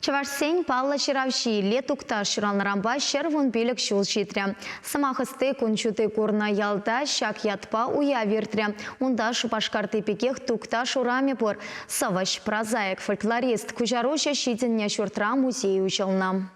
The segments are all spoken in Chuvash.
Чӑвашсен паллӑ ҫыравҫи Илле Тукташ ҫуралнӑранпа 115 ҫул ҫитрӗ. Сӑмах ӑсти кун ҫути курнӑ ялта ҫак ятпа уяв иртрӗ. Унта Шупашкарти пекех Тукташ урамӗ пур. Сӑвӑҫ, прозаик, фольклорист, куҫаруҫӑ ҫитӗннӗ ҫуртра музей уҫӑлнӑ.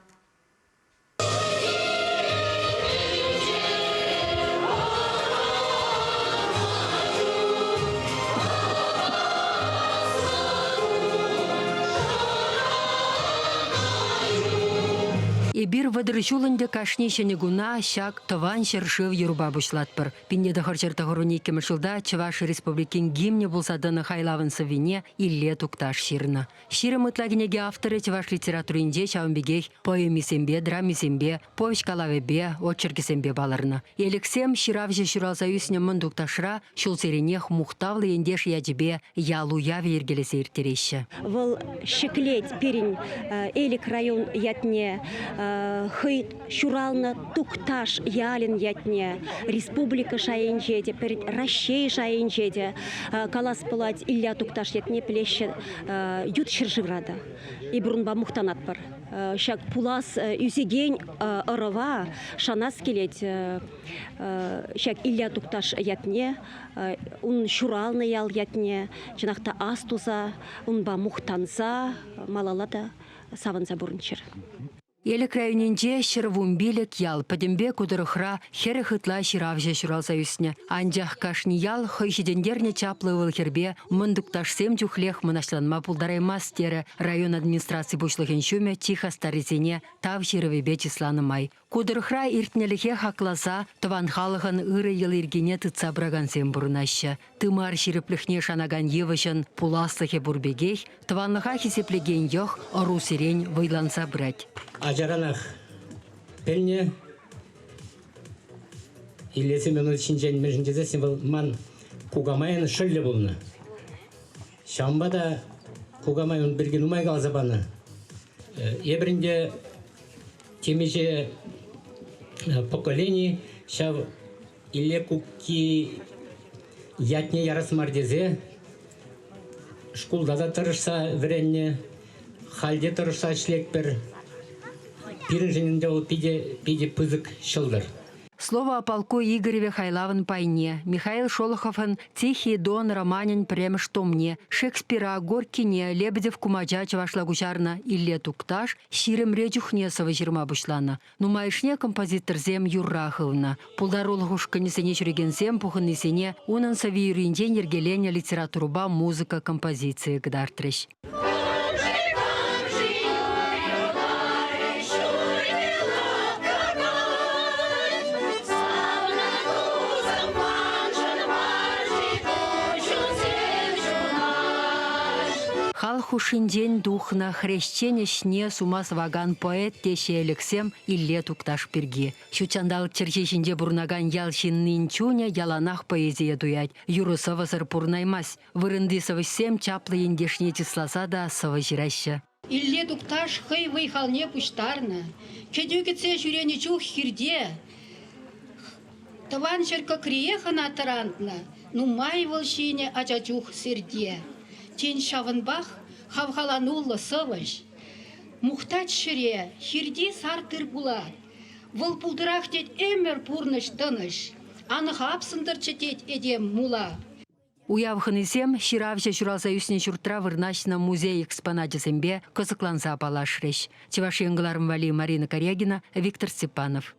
Эпир 30 ҫул ӗнтӗ кашни ҫӗнӗ куна ҫак Тӑван ҫӗршыв юрӑпа пуҫлатпӑр. 1992 ҫулта Чӑваш Республикин гимнӗ пулса тӑнӑ хайлавӑн сӑввине Илле Тукташ ҫырнӑ. 20 ытла кӗнеке авторӗ чӑваш литературинче ҫавӑн пекех поэмисемпе, драмисемпе, повеҫ-калавӗпе, очеркӗсемпе палӑрнӑ. Элӗксем ҫыравҫӑ ҫуралса ӳснӗ Мӑн Тукташра ҫулсеренех мухтавлӑ ентеш ячӗпе ял уявӗ йӗркелесе ирттереҫҫӗ. Вӑл ҫӗклет пирӗн Элӗк район ятне, хӑй ҫуралнӑ Тукташ ялӗн ятне республика шайӗнче те, пӗр Раҫҫей шайӗнче те калас пулать, Илья Тукташ ятне пӗлеҫҫӗ ют ҫӗршывра та. Эпир унпа мухтанатпӑр. Ҫак пулас ӳсекен ӑрӑва шанас килет ҫак Илья Тукташ ятне, ун ҫуралнӑ ял ятне чӑнах та ас туса, унпа мухтанса малалла та савӑнса пурӑнччӑр. Элӗк районӗнче 115 ял, пӗтӗмпе ку тӑрӑхра 40 ытла ҫыравҫӑ ҫуралса ӳснӗ. Анчах кашни ял хӑй ҫитӗнтернӗ чаплӑ ывӑл-хӗрпе мӑн тукташсем чухлех мӑнаҫланма пултараймасть, терӗ район администраци пуҫлӑхӗн ҫумӗ чи хастаррисене Тав ҫырӑвӗпе чысланӑ май. Ку тӑрӑхра иртнӗлӗхе хакласа тӑван халӑхӑн ырӑ йӑли-йӗркине тытса пыракансем пурӑнаҫҫӗ. Тымар ҫирӗплӗхне шанакан йывӑҫӑн пуласлӑхӗ пур пекех, тӑванлӑха хисеплекен йӑх ӑрусерен вӑйланса пырать. Ачаранах пӗлнӗ Илле Семенович ҫинчен мӗншӗн тесессӗн вӑл ман кукамайӑн шӑллӗ пулнӑ. Ҫавӑнпа та кукамай ун пирки нумай каласа панӑ. Эпир ӗнтӗ темиҫе поколени ҫав Илле кукки ятне ярас мар тесе шкулта та тӑрӑшса вӗреннӗ, халь те тӑрӑшса ӗҫлетпӗр. Пирӗншӗн ӗнтӗ вӑл питӗ, питӗ пысӑк ҫӑлтӑр. Слово о полку Игореве хайлавӑн пайне, Михаил Шолоховӑн Тихий Дон романӗн пӗрремӗш томне, Шекспира, Горькине, Лебедев кумача чӑвашла куҫарнӑ Илле Тукташ ҫирӗмре чухне сӑвӑ ҫырма пуҫланӑ. Нумайӑшне композиторсем юрра хывнӑ. Пултарулӑх ушкӑнӗсене ҫӳрекенсем пухӑннисене унӑн сӑвви-юрринчен йӗркеленӗ литературӑпа музыка композицийӗ кӑтартрӗҫ. Халӑх хушшинчен тухнӑ хресчен ӗҫне сума сӑвакан поэт теҫҫӗ элӗксем Илле Тукташ пирки. Ҫутҫанталӑк чӗлхи ҫинче пурӑнакан ял ҫыннин чунӗ яланах поэзие туять, юрӑ-сӑвӑсӑр пурӑнаймасть. Вырӑнти сӑвӑҫсем чаплӑ ентешне чысласа та сӑвӑ ҫыраҫҫӗ. Илле Тукташ хӑй вӑй-халне пуҫтарнӑ, кӗтӳ кӗтсе ҫӳренӗ чух хирте тӑван ҫӗр кӑкриех ӑна тӑрантнӑ, нумай вӑл ҫинӗ ача чух сирте. Тен, ҫавӑнпах хавхалануллӑ сӑвӑҫ мухтать ҫӗре, хирти сар тыр-пула. Вӑл пултӑрах тет ӗмӗр пурнӑҫ тӑнӑҫ, ан хапсӑнтӑрччӗ тет этем мула. Уяв хӑнисем ҫыравҫӑ ҫуралса ӳснӗ ҫуртра вырнаҫнӑ музей экспоначӗсемпе кӑсӑкланса паллашрӗҫ. Чӑваш Ен кӑларӑм валли Марина Карягина, Виктор Степанов.